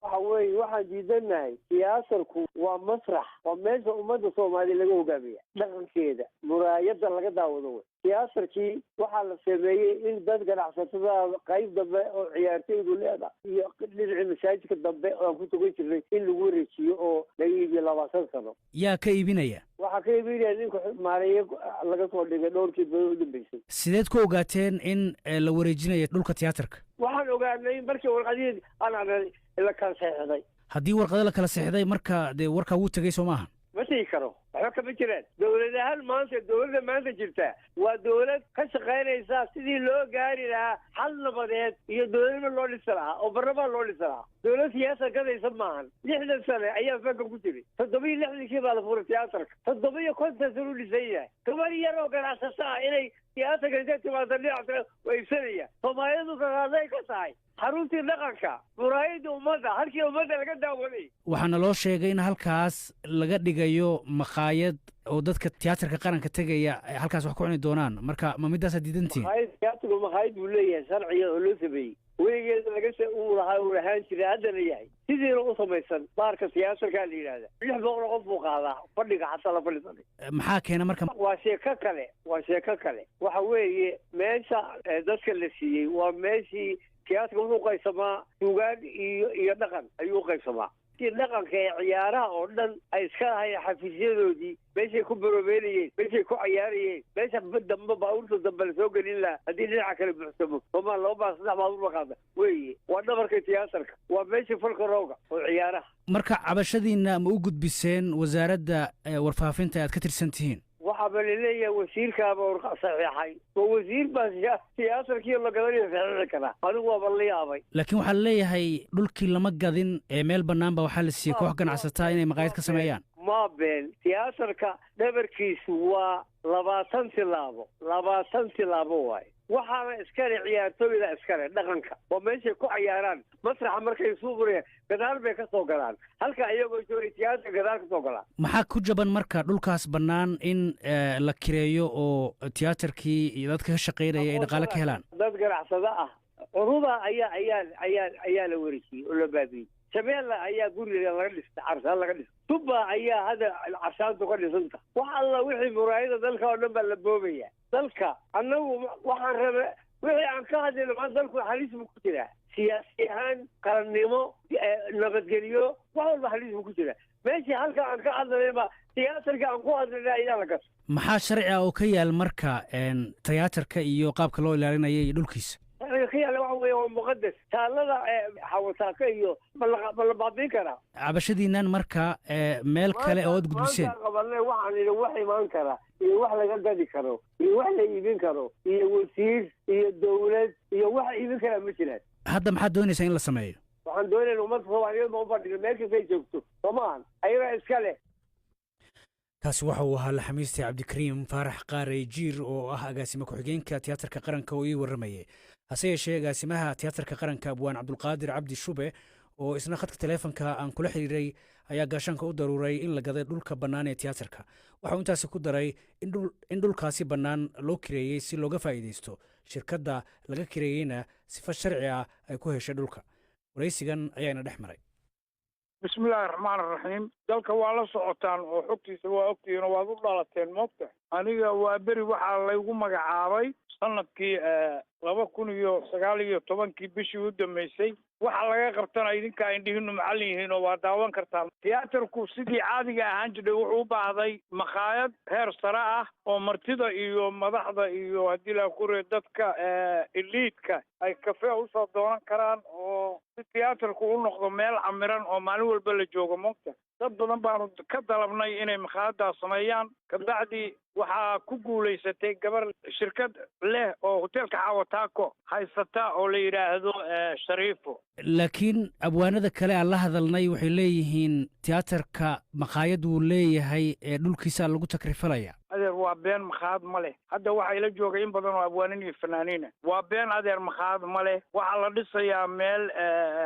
Waxa weeye, waxaan diidannahay siyaasalku waa masrax, waa meesha ummadda Soomaaliya laga hogaamiya, dhaqankeeda muraayadda laga daawado wey. Siyaasalkii waxaa la sameeyey in dad ganacsatada qayb dambe oo ciyaartaydu leeda iyo dhinacii masaajidka dambe oo aan ku tukan jirnay in lagu wareejiyo oo laga iibiyo 20 sano. Yaa ka iibinaya? Waxaa ka iibinaya ninka maareeye laga soo dhigay dhowrkii bilood u dambeysay. Sideed ku ogaateen in la wareejinayo dhulka tiyaatarka? Waxaan ogaanay markii warqadihii aan la kala saxeexday. Haddii warqado la kala saxeexday, marka dee warkaa wuu tegey, soo maaha? Ma tegi karo, waxba kama jiraan. Dowlad ahaan maanta, dowladda maanta jirta waa dowlad ka shaqaynaysa sidii loo gaari lahaa xal nabadeed iyo dowladnimo loo dhisi lahaa oo barlamaan loo dhisi lahaa. Dowlad siyaasa gadaysa maahan. 60 sane ayaa fanka ku jiray. 67-kii baa la furay tiyaatarka. 57 sano u dhisan yahay. Gabar yar oo ganacsato ah inay tiyaatarka intay timaado dhinac waa iibsanaya. Soomaalidu kaqaaday ka tahay xaruntii dhaqanka, muraayadii ummadda, halkii ummadda laga daawaday. Waxaana loo sheegay in halkaas laga dhigayo makhaayad oo dadka Tiyaatarka Qaranka tegaya ay halkaas wax ku cuni doonaan. Marka ma middaasaa diidantihin? Makhaayad? Tiyaatarku makhaayad buu leeyahay sharciga oo loo sameeyey. Weligeeda laga uu lahaa, uu lahaan jiray, haddana yahay sidiina u samaysan. Baarka tiyaatarkaa la yidhahda 600 qof buu qaadaa, fadhiga xataa la fadhiisanay. Maxaa keena marka? Waa sheeko kale, waa sheeko kale. Waxa weeye meesha dadka la siiyey waa meeshii tiyaatarka. Wuxuu qaybsamaa suugaan iyo dhaqan ayuu qaybsamaa. Si dhaqanka ee ciyaaraha oo dhan ay iska lahayeen xafiisyadoodii, meeshay ku baroobeynayeen, meeshay ku cayaarayeen, meesha dambe baabuurta dambe lasoo gelin lahaa haddii dhinaca kale buuxsamo. Somaa laba baa saddex baabuur ba qaada weeye. Waa dhabarka tiyaatarka, waa meeshii falka rooga oo ciyaaraha. Marka cabashadiina ma u gudbiseen wasaaradda warfaafinta aad ka tirsan tihiin? Waxaaba laleeyahay wasiirkaaba warqa saxiixay, oo wasiir baa tiyaatarkii la gadanayo saxiixi karaa? Anigu waaba la yaabay. Laakiin waxaa laleeyahay dhulkii lama gadin ee meel bannaan ba waxaa la siiyey koox ganacsataa inay maqaayad ka sameeyaan. Ma been. Tiyaatarka dhabarkiisu waa 20 tilaabo, 20 tilaabo waaye. Waxaana iskale ciyaartooyda iskale dhaqanka, waa meeshay ku cayaaraan. Masraxa markay suuqurayaan gadaal bay ka soo galaan, halka iyagoo joogay tiyaatarka gadaal ka soo galaan. Maxaa ku jaban marka dhulkaas bannaan in la kireeyo oo tiyaatarkii iyo dadka ka shaqaynaya ay dhaqaale ka helaan? Dad ganacsado ah curuda ayaa la wareejiyey oo la baabiyey. Shabeella ayaa guriga laga dhistay, carsaan laga dhistay. Tubba ayaa hadda carsaantu ka dhisanta. Wax alla wixii muraayada dalka oo dhan baa la boobaya. Dalka annagu waxaan raba wixii aan ka hadlayno maa dalku halis buu ku jiraa, siyaasi ahaan, qarannimo, nabadgelyo, wax walba halis buu ku jiraa. Meeshii halka aan ka hadlanayba tiyaatarka aan ku hadlayna ayaa la gasa. Maxaa sharci ah oo ka yaal marka tiyaatarka iyo qaabka loo ilaalinaya iyo dhulkiisa? Sharciga ka yaalla waxa weeye waa muqadas. Taallada xawataaka iyo ma la baabiin karaa? Cabashadiinan marka meel kale oo ad gudbiseen? Maantaan qabanay waxaan idhi wax imaan kara iyo wax laga gadi karo iyo wax la iibin karo iyo wasiir iyo dowlad iyo wax iibin karaa ma jiraan. Hadda maxaad doonaysaa in la sameeyo? Waxaan doonayna ummadda Soomaaliyeed ma u bandhigno meel kastay joogto, soo maahan ayagaa iska leh. Kaasi waxa uu ahaa laxamiiste Cabdikariim Faarax Qaarey Jiir oo ah agaasime ku-xigeenka Tiyaatarka Qaranka oo ii warramayay. Hase yeeshee agaasimaha Tiyaatarka Qaranka, Abwaan Cabdulqaadir Cabdi Shube, oo isna khadka taleefonka aan kula xiriiray, ayaa gaashaanka u daruuray in la gaday dhulka bannaan ee tiyaatarka. Waxa uu intaasi ku daray in dhulkaasi bannaan loo kireeyey si looga faa'iidaysto, shirkadda laga kireeyeyna sifa sharci ah ay ku heshay dhulka. Waraysigan ayaana dhex maray. Bismillahi raxmaan raxiim. Dalka waa la socotaan oo xogtiisa waa ogtihiin oo waad u dhalateen moogta. Aniga waa beri waxaa laygu magacaabay sanadkii 2019-kii bishii u dambeysay. Waxa laga qabtana idinkaa indhihiinu macallin yihiin oo waa daawan kartaan. Tiyaatarku sidii caadiga ahaan jiray wuxuu u baahday makhaayad heer sare ah oo martida iyo madaxda iyo haddii la kure dadka eliidka ay kafee usoo doonan karaan, oo si tiyaatarku u noqdo meel camiran oo maalin walba la joogo moogta. Dad badan baanu ka dalabnay inay makhaayaddaas sameeyaan. Kabacdi waxaa ku guulaysatay gabar shirkad leh oo hoteelka Xawataako haysata oo la yidhaahdo Shariifo. Laakiin abwaanada kale aan la hadalnay waxay leeyihiin tiyaatarka makhaayad wuu leeyahay ee dhulkiisaa lagu takrifalaya. Adeer, waa been, makhaayad ma leh. Hadda waxaa ila joogay in badan oo abwaanin iyo fanaaniina. Waa been adeer, makhaayad ma leh. Waxaa la dhisayaa meel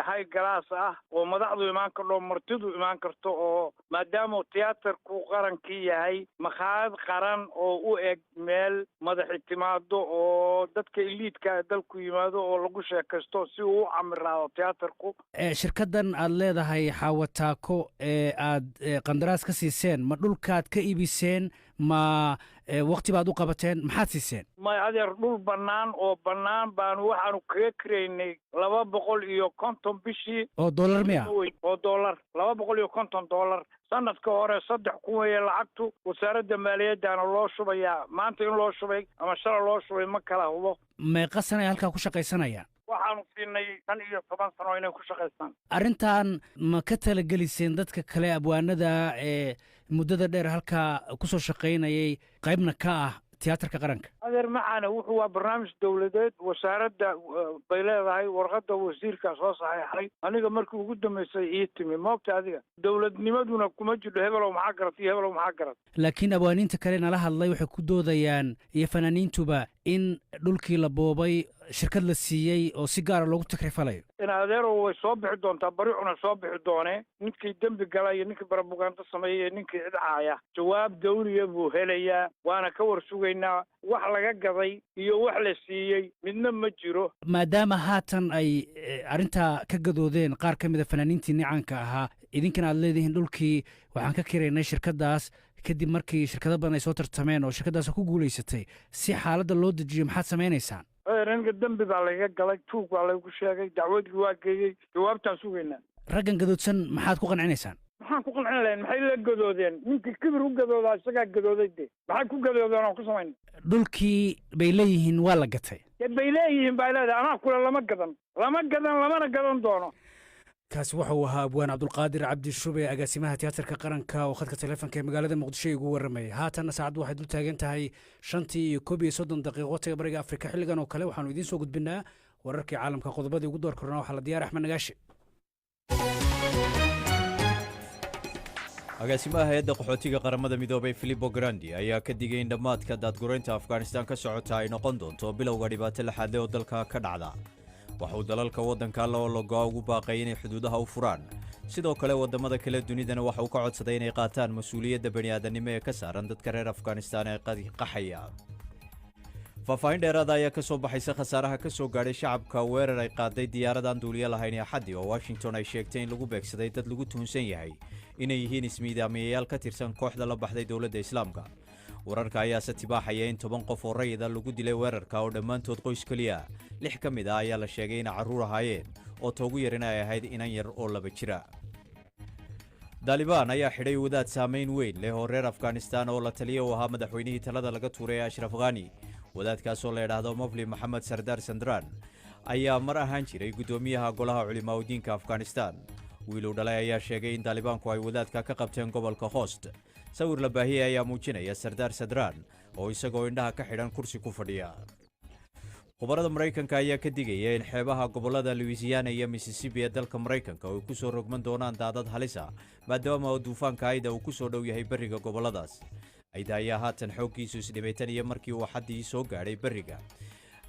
high class ah oo madaxdu imaan karto, martidu imaan karto, oo maadaama tiyaatarku qarankii yahay, makhaayad qaran oo u eg meel madaxi timaado oo dadka iliidka dalku yimaado oo lagu sheekaysto si uu u camiraado tiyaatarku. Shirkaddan aad leedahay Xaawataako ee aad qandaraas ka siiseen, ma dhulkaad ka iibiseen, ma wakti baad u qabateen, maxaad siiseen? May adeer, dhul bannaan oo bannaan baanu waxaanu kaga kiraynay 250 bishii. Oo dollar miya? Oo dollar, $250. Sanadka hore 3,000 weeye lacagtu. Wasaaradda maaliyaddaana loo shubayaa. Maanta in loo shubay ama shala loo shubay ma kala hubo. Meeqa sana ay halkaa ku shaqaysanayaan? Waxaanu siinay 15 sano inay ku shaqaystaan. Arrintan ma ka talageliseen dadka kale abwaanada ee muddada dheer halkaa kusoo shaqaynayay, qaybna ka ah Tiyaatarka Qaranka? Adeer macaane, wuxuu waa barnaamij dowladeed. Wasaaradda bay leedahay, warqadda wasiirkaa soo saxeexay. Aniga markii ugu dambaysay ii timi moogta. Adiga dowladnimaduna kuma jidho hebelow maxaa garat iyo hebelow maxaa garat. Laakiin abwaaniinta kale nala hadlay waxay ku doodayaan iyo fanaaniintuba in dhulkii la boobay, shirkad la siiyey oo si gaara loogu takrifalayo. In adeerow, way soo bixi doontaa, baricuna soo bixi doonee. Ninkii dembi gala iyo ninkii barabugaanto sameeya iyo ninkii cidcaaya, jawaab dawliya buu helayaa, waana ka war sugaynaa. Wax laga gaday iyo wax la siiyey midna ma jiro. Maadaama haatan ay arrintaa ka gadoodeen qaar ka mida fanaaniintii nicaanka ahaa, idinkana aad leedihiin dhulkii waxaan ka kiraynay shirkaddaas kadib markii shirkado badan ay soo tartameen oo shirkaddaas ku guulaysatay, si xaaladda loo dejiyo, maxaad samaynaysaan? Ninka dembi baa laga galay, tuug baa lagu sheegay, dacwadii waa geeyey, jawaabtaan sugaynaa. Raggan gadoodsan maxaad ku qancinaysaan? Maxaan ku qancin lahayn? Maxay la gadoodeen? Ninkii kibir u gadoodaa isagaa gadooday de. Maxay ku gadoodeen oon ku samayn? Dhulkii bay leeyihiin waa la gatay. Bay leeyihiin baa leedahay, anaa kule lama gadan, lama gadan, lamana gadan doono. Kaasi waxa uu ahaa abwaan Cabdulqaadir Cabdi Shube, agaasimaha Tiyaatarka Qaranka, oo khadka taleefonka ee magaalada Muqdisho igu warramayay. Haatanna saacaddu waxay dul taagan tahay 5:31 waqtiga Bariga Afrika. Xilligan oo kale waxaanu idiin soo gudbinaa wararkii caalamka qodobadii ugu door kornaa. Waxaa la diyaar Axmed Nagaashi. Agaasimaha hay-adda qaxootiga Qaramada Midoobay, Filipo Grandi, ayaa ka digay in dhammaadka daadguraynta Afghanistan ka socota ay noqon doonto bilowga dhibaato laxaadle oo dalka ka dhacda. Waxa uu dalalka waddanka loologoa ugu baaqay inay xuduudaha u furaan. Sidoo kale waddamada kale dunidana waxa uu ka codsaday inay qaataan mas-uuliyadda bani'aadannimo ee ka saaran dadka reer Afghanistan ee qaxaya. Faahfaahin dheeraada ayaa ka soo baxaysa khasaaraha ka soo gaadhay shacabka weerar ay qaaday diyaaradan duuliyo lahayn ee Axaddi, oo Washington ay sheegtay in lagu beegsaday dad lagu tuhunsan yahay inay yihiin ismiidaamiyayaal ka tirsan kooxda la baxday Dowladda Islaamka. Wararka ayaase tibaaxaya in 10 qof oo rayida lagu dilay weerarka, oo dhammaantood qoys keliya. Lix ka mid ah ayaa la sheegay inay carruur ahaayeen, oo toogu yarina ay ahayd inan yar oo 2 jira. Daalibaan ayaa xidhay wadaad saamayn weyn leh oo reer Afghanistan oo la taliya u ahaa madaxweynihii talada laga tuuray ee Ashraf Khani. Wadaadkaasoo la idhaahdo Mofli Maxamed Sardaar Sandran ayaa mar ahaan jiray guddoomiyaha golaha culimaaudiinka Afghanistan. Wiiluu dhalay ayaa sheegay in Daalibaanku ay wadaadka ka qabteen gobolka Hoost. Sawir la baahiyey ayaa muujinaya Sardaar Sadraan oo isagoo indhaha ka xidhan kursi ku fadhiya. Khubarada Maraykanka ayaa ka digaya in xeebaha gobollada Louisiana iyo Mississippi ee dalka Maraykanka ay ku soo rogman doonaan daadad halis ah, maadaama oo duufaanka Aida uu ku soo dhow yahay berriga gobolladaas. Aida ayaa haatan xooggiisu isdhimay tan iyo markii uu xaddii soo gaadhay berriga,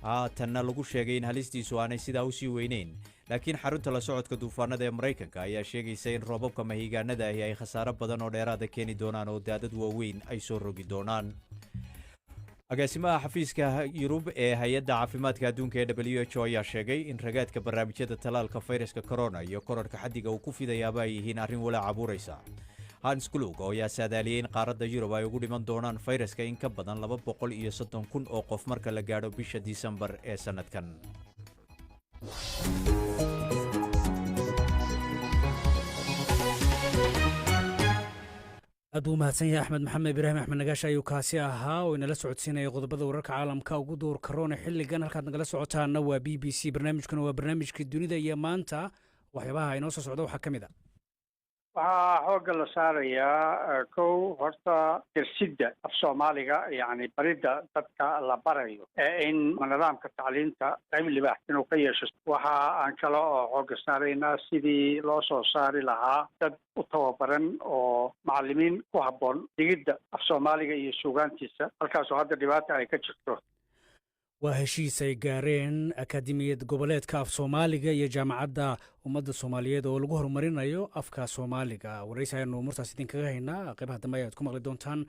haatanna lagu sheegay in halistiisu aanay sidaa usii weyneyn, laakiin xarunta la socodka duufaanada ee Maraykanka ayaa sheegaysa in roobabka mahiigaanada ahi ay khasaaro badan oo dheeraada keeni doonaan oo daadad waaweyn ay soo rogi doonaan. Agaasimaha xafiiska Yurub ee hay-adda caafimaadka adduunka ee WHO ayaa sheegay in ragaadka barnaamijyada tallaalka fayraska corona iyo korarhka xaddiga uu ku fidayaaba ay yihiin arrin walaac abuuraysa. Hans Klug oo ayaa saadaaliyey in qaaradda Yurub ay ugu dhiman doonaan fayraska in ka badan 230,000 oo qof marka la gaadho bisha Disembar ee sannadkan. Aad buu umahadsan yahay Axmed Maxamed Ibraahim. Axmed Nagaash ayuu kaasi ahaa oo inala socodsiinaya qodobada wararka caalamka ugu door karoona xilligan. Halkaad nagala socotaana waa BBC, barnaamijkuna waa barnaamijkii Dunida iyo Maanta. Waxyaabaha inoo soo socda waxaa ka mid a: Waxaa xoogga la saarayaa, kow, horta dersidda af Soomaaliga, yacni baridda dadka la barayo ee in nidaamka tacliinta qayb libaax inuu ka yeesho. Waxa aan kale oo xoogga saaraynaa sidii loo soo saari lahaa dad u tababaran oo macallimiin ku habboon dhigidda af Soomaaliga iyo suugaantiisa, halkaasoo hadda dhibaata ay ka jirto. Waa heshiis ay gaareen Akaademiyad Goboleedka Af Soomaaliga iyo Jaamacadda Ummadda Soomaaliyeed oo lagu horumarinayo afka Soomaaliga. Waraysi ayaanu umuurtaas idinkaga haynaa, qaybaha dambe ayaad ku maqli doontaan,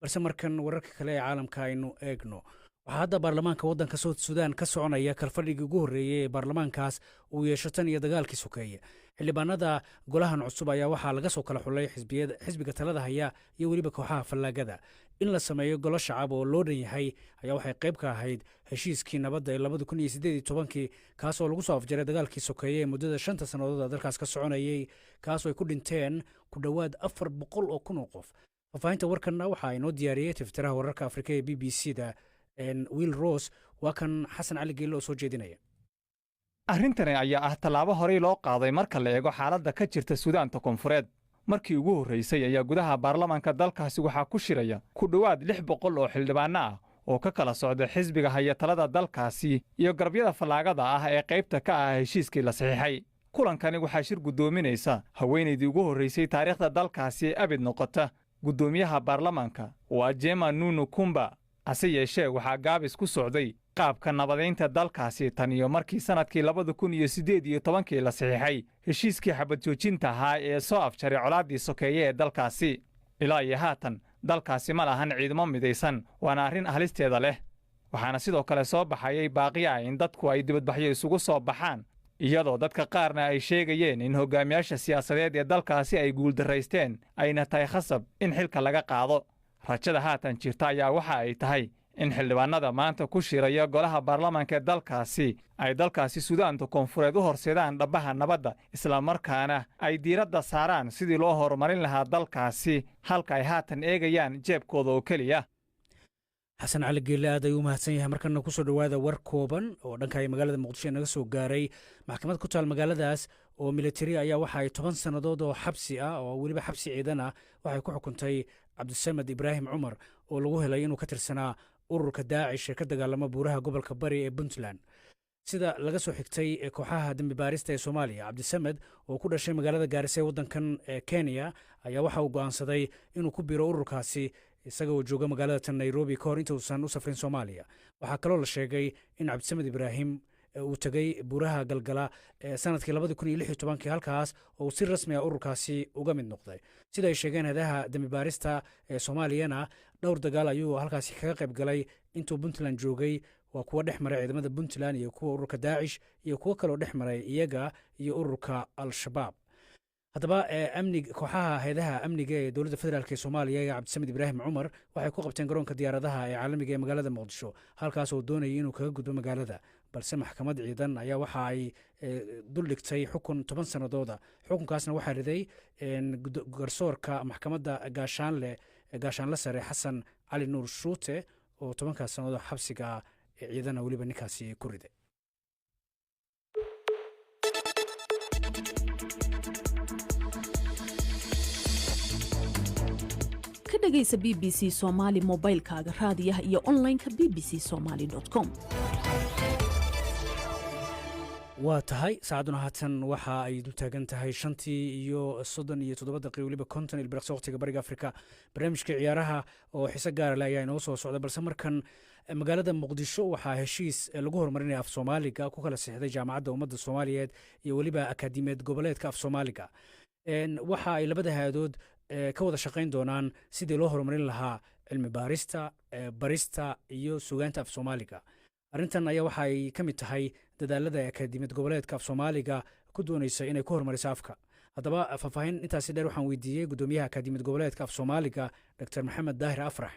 balse markan wararka kale ee caalamka aynu eegno. Waxaa hadda baarlamaanka waddanka South Sudan ka soconaya kalfadhigii ugu horreeyey ee baarlamaankaas uu yeesho tan iyo dagaalkii sokeeye. Xildhibaanada golahan cusub ayaa waxaa laga soo kala xulay xisbiyada, xisbiga talada haya iyo weliba kooxaha fallaagada. In la sameeyo golo shacab oo loo dhan yahay ayaa waxay qayb ka ahayd heshiiskii nabadda ee 2018-kii, kaasoo lagu soo afjaray dagaalkii sokeeye ee muddada 5ta sannadood dalkaas ka soconayey, kaasoo ay ku dhinteen ku dhowaad 400,000 oo qof. Faahfaahinta warkanna waxaa inoo diyaariyey tiftiraha wararka Afrika ee BBC da, Will Ross. Waa kan Xasan Cali Geelle oo soo jeedinaya. Arrintani ayaa ah tallaabo horey loo qaaday marka la eego xaaladda ka jirta Suudaanta Koonfureed. Markii ugu horraysay ayaa gudaha baarlamaanka dalkaasi waxaa ku shiraya ku dhowaad 600 oo xildhibaanno ah oo ka kala socda xisbiga haya talada dalkaasi iyo garabyada fallaagada ah ee qaybta ka ah heshiiskii la saxiixay. Kulankani waxaa shir guddoominaysa haweenaydii ugu horraysay taariikhda dalkaasi ee abid noqota guddoomiyaha baarlamaanka, waa Jema Nunu Kumba. Hase yeeshee, waxaa gaabis ku socday Qaabka nabadaynta dalkaasi tan iyo markii sannadkii 2018-kii la saxiixay heshiiskii xabad joojinta ahaa ee soo afjaray colaaddii sokeeye ee dalkaasi. Ilaa iyo haatan dalkaasi ma lahan ciidamo midaysan, waana arrin halisteeda leh. Waxaana sidoo kale soo baxayay baaqiya in dadku ay dibadbaxyo isugu soo baxaan, iyadoo dadka qaarna ay sheegayeen in hogaamiyaasha siyaasadeed ee dalkaasi ay guuldarraysteen, ayna tahay khasab in xilka laga qaado. Rajada haatan jirta ayaa waxa ay tahay in xildhibaanada maanta ku shiraya golaha baarlamaanka ee dalkaasi ay dalkaasi Suudaanta Koonfureed u horseedaan dhabbaha nabadda, islamarkaana ay diiradda saaraan sidii loo horumarin lahaa dalkaasi, halka ay haatan eegayaan jeebkooda oo keliya. Xasan Cali Geelle aad ayuu u mahadsan yahay. Markana kusoo dhowaada war kooban oo dhanka magaalada Muqdisho naga soo gaaray. Maxkamad ku taal magaaladaas oo militari ayaa waxa ay 10 sannadood oo xabsi ah, oo weliba xabsi ciidan ah, waxay ku xukuntay Cabdisamed Ibraahim Cumar oo lagu helay inuu ka tirsanaa ururka Daacish ee ka dagaalama buuraha gobolka Bari ee Puntland. Sida laga soo xigtay kooxaha dembi baarista ee Soomaaliya, Cabdisamed oo ku dhashay magaalada Gaarisa ee waddankan Kenya ayaa waxa uu go'aansaday inuu ku biro ururkaasi isaga oo jooga magaalada tan Nairobi ka hor inta uusan u safrin Soomaaliya. Waxaa kaloo la sheegay in Cabdisamed Ibraahim uu tegey buuraha Galgala sanadkii 2016-kii, halkaas oo uu si rasmi ah ururkaasi uga mid noqday. Sida ay sheegeen hadaha dembi baarista ee Soomaaliyana, dhowr dagaal ayuu halkaasi kaga qayb galay intuu Puntland joogay, waa kuwo dhex maray ciidamada Puntland iyo kuwa ururka Daacish iyo kuwo kaloo dhex maray iyaga iyo ururka Al-Shabaab. Haddaba amnig kooxaha hay-adaha amniga ee dowladda federaalk ee Soomaaliya ee Cabdisamed Ibraahim Cumar waxay ku qabteen garoonka diyaaradaha ee caalamiga ee magaalada Muqdisho, halkaas oo doonayay inuu kaga gudbo magaalada, balse maxkamad ciidan ayaa waxa ay duldhigtay xukun 10 sannadooda. Xukunkaasna waxaa riday garsoorka maxkamadda Gaashaanle, Gaashaanle Sare Xasan Cali Nuur Shuute, oo 10-kaas sannadood xabsiga ciidana weliba ninkaasi ku riday. Ka dhegaysa BBC Soomaali mobaylkaaga, raadiyaha iyo onlineka BBC Somali com. Waa tahay, saacaduna haatan waxa ay dul taagan tahay 5:37 weliba 50 ilbiriqsi waqtiga Bariga Afrika. Barnaamijka ciyaaraha oo xiso gaara leh ayaa inoo soo socda, balse markan magaalada Muqdisho waxaa heshiis lagu horumarinaya af Soomaaliga ku kala sixday Jaamacadda Ummadda Soomaaliyeed iyo weliba Akaademiyeed Goboleedka af Soomaaliga. Waxa ay labada hay-adood ka wada shaqayn doonaan sidii loo horumarin lahaa cilmi baarista, barista iyo sugaanta af Soomaaliga. Arrintan ayaa waxa ay ka mid tahay dadaalada Akaademiyad Goboleedka af Soomaaliga ku doonaysa inay ku horumariso afka. Haddaba faahfaahin intaasi dheer waxaan weydiiyey guddoomiyaha Akaademiyad Goboleedka af Soomaaliga, Dr Maxamed Daahir Afrax.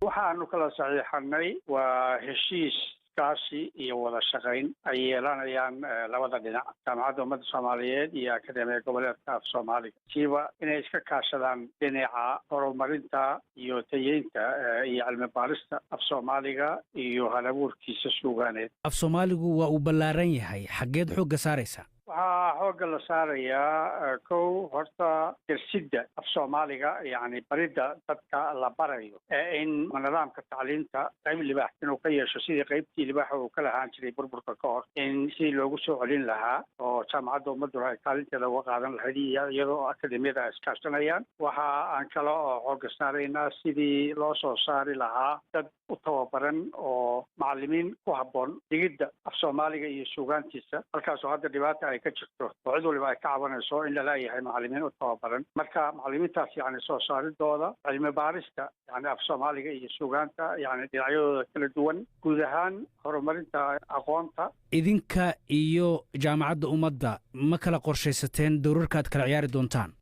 Waxaanu kala saxiixanay waa heshiis iskaashi iyo wada shaqayn ay yeelanayaan labada dhinac, Jaamacadda Ummadda Soomaaliyeed iyo Akademiya Goboleedka af Soomaaliga, siiba inay iska kaashadaan dhinaca horumarinta iyo tayeynta iyo cilmi baarista af Soomaaliga iyo halabuurkiisa suugaaneed. Af Soomaaligu waa uu ballaaran yahay, xaggeed xoogga saaraysa? Waxaa xoogga la saarayaa, kow, horta dersidda af Soomaaliga, yacni baridda dadka la barayo, in nidaamka tacliinta qayb libaax inuu ka yeesho, sidii qaybtii libaaxa uu ka lahaan jiray burburka ka hor, in sidii loogu soo celin lahaa oo Jaamacadda Ummadduna ay kaalinteeda uga qaadan lahayd iyo iyadoo akademiyada ay iskaashanayaan. Waxa aan kale oo xoogga saaraynaa sidii loo soo saari lahaa dad u tababaran oo macalimiin ku habboon dhigidda af Soomaaliga iyo suugaantiisa, halkaasoo hadda dhibaata ay ka jirto oo cid waliba ay ka cabanayso in lalayahay macalimiin u tababaran. Marka macalimiintaas yani soo saaridooda, cilmi baarista yani af Soomaaliga iyo suugaanta yani dhinacyadooda kala duwan, guud ahaan horumarinta aqoonta. Idinka iyo Jaamacadda Ummadda ma kala qorshaysateen dowrarka aad kala ciyaari doontaan?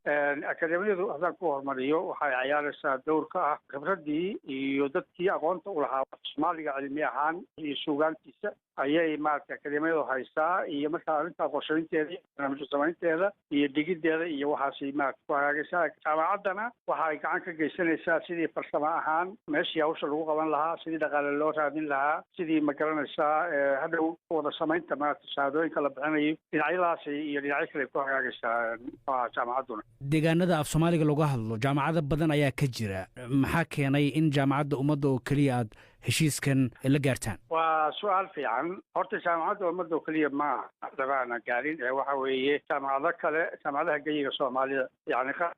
Akademiyadu, haddaan ku horumariyo, waxay ciyaaraysaa dowrka ah khibraddii iyo dadkii aqoonta u lahaa Soomaaliga cilmi ahaan iyo suugaantiisa ayay maaragtay akademiyadu haysaa, iyo markaa arrintaa qorshaynteeda iyo barnaamijyo samaynteeda iyo dhigiddeeda iyo waxaasay maarata ku hagaagaysaa. Jaamacaddana waxa ay gacan ka geysanaysaa sidii farsamo ahaan meeshii hawsha lagu qaban lahaa, sidii dhaqaale loo raadin lahaa, sidii, ma garanaysaa, hadhow wada samaynta maarata shahaadooyinka la bixinayo. Dhinacyadaas iyo dhinacyo kale ku hagaagaysaa jaamacadduna. Deegaanada af Soomaaliga looga hadlo jaamacado badan ayaa ka jira. Maxaa keenay in Jaamacadda Ummadda oo keliya aad heshiiskan la gaartaan? Waa su-aal fiican. Horta Jaamacadda Ummadda oo keliya maaha, lamaana gaarin, ee waxa weeye jaamacado kale, jaamacadaha geyiga Soomaalida, yacni qaar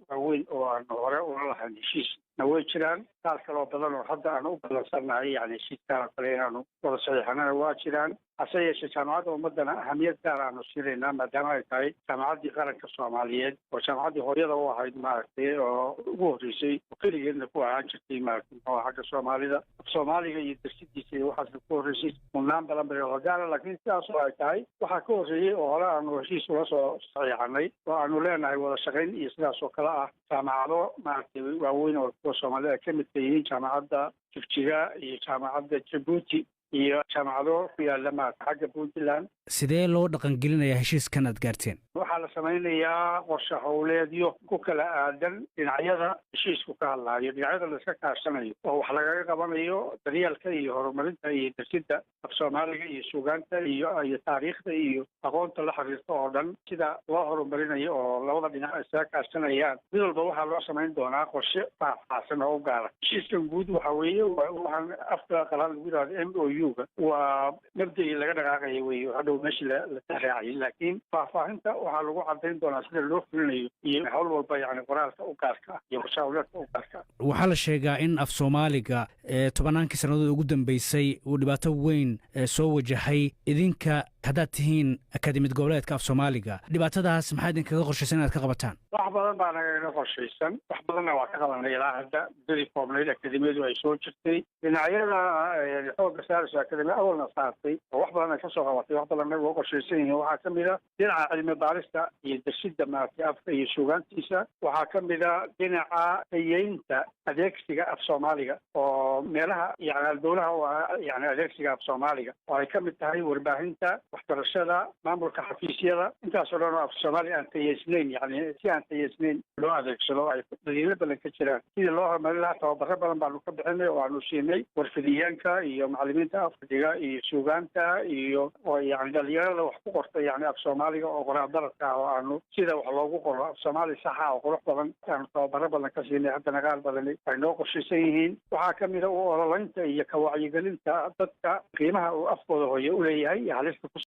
waaweyn oo aan hore ula lahayn heshiis. Na way jiraan qaar kaloo badan oo hadda aanu u ballansannahay, yani heshiiskaan oo kale inaanu wada saxiixanana waa jiraan. Hase yeeshee, Jaamacadda Ummaddana ahamiyad gaar aanu siinaynaa, maadaama ay tahay jaamacaddii qaranka Soomaaliyeed oo jaamacaddii hooyada u ahayd, maaragtay, oo ugu horreysay oo keligeedna ku ahaan jirtay, maaragtay, muxuu xagga Soomaalida, af Soomaaliga iyo darsidiisa iyo waxaasna ku horreysay. Mudnaan badan bay gaara, laakiin sidaas oo ay tahay, waxaa ka horreeyey oo hore aanu heshiis ula soo saxiixanay oo aanu leenahay wada shaqayn iyo sidaas oo kale ah jaamacado, maaragtay, waaweyn oo kuwa Soomaalida ay ka midka yihiin, Jaamacadda Jigjiga iyo Jaamacadda Jabuuti iyo jaamacado ku yaalla, maarata, xagga Puntland. Sidee loo dhaqangelinayaa heshiiskan aad gaarteen? Waxaa la samaynayaa qorshe howleedyo ku kala aadan dhinacyada heshiisku ka hadlaayo, dhinacyada la iska kaashanayo oo wax lagaga qabanayo daryeelka iyo horumarinta iyo darsidda af Soomaaliga iyo suugaanta iyo taariikhda iyo aqoonta la xiriirta oo dhan, sida loo horumarinayo oo labada dhinac ay iskaga kaashanayaan. Mid walba waxaa loo samayn doonaa qorshe faahfaahsan oo u gaara. Heshiiskan guud waxa weeye waxaan afka qalaad lagu yidhahdo MOU-ga, waa mabda'ii laga dhaqaaqaya weeye, hadhow meeshii la raacayay, laakiin faahfaahinta waxaa lagu cadayn doonaa sida loo fulinayo iyo hawl walba, yani qoraalka u gaarka ah iyo qorshe howleedka u gaarka ah. Waxaa la sheegaa in af Soomaaliga 10-kii sannadood ugu dambeysay uu dhibaato weyn soo wajahay. Idinka haddaad tihiin Akademiyad Goboleedka Af Soomaaliga, dhibaatadaas maxaa idinkaga qorshaysan inaad ka qabataan? Wax badan baa nagaga qorshaysan, wax badanna waa ka qabanay ilaa hadda muddadii koobnayd akademiyadu ay soo jirtay. Dhinacyada xoogga saarayso akademiya awalna saartay oo wax badan ay kasoo qabatay, wax badanna uga qorshaysan yihiin, waxaa ka mid a dhinaca cilmi baarista iyo darsidda, maaragtay, afka iyo suugaantiisa. Waxaa ka mid a dhinaca tayeynta adeegsiga af Soomaaliga oo meelaha yani halbowlaha u ah, yani adeegsiga af Soomaaliga, oo ay ka mid tahay warbaahinta, waxbarashada, maamulka xafiisyada, intaasoo dhan oo af Soomaaliya aan tayeysnayn, yani si aan tayeysnayn loo adeegsado, ay daliilo badan ka jiraan. Sidii loo horumarin lahaa tababaro badan baanu ka bixinay oo aanu siinay warfidiyeenka iyo macalimiinta afkadiga iyo suugaanta iyo oo yani dhalinyarada wax ku qorta, yani af Soomaaliga oo qoraal daradka ah, oo aanu sida wax loogu qoro af Soomaali saxa oo qurux badan aanu tababaro badan ka siinay. Haddana qaar badani ay noo qorshaysan yihiin. Waxaa ka mid a u ololaynta iyo ka wacyigelinta dadka qiimaha uu afkooda hooye uleeyahay iyo halista ku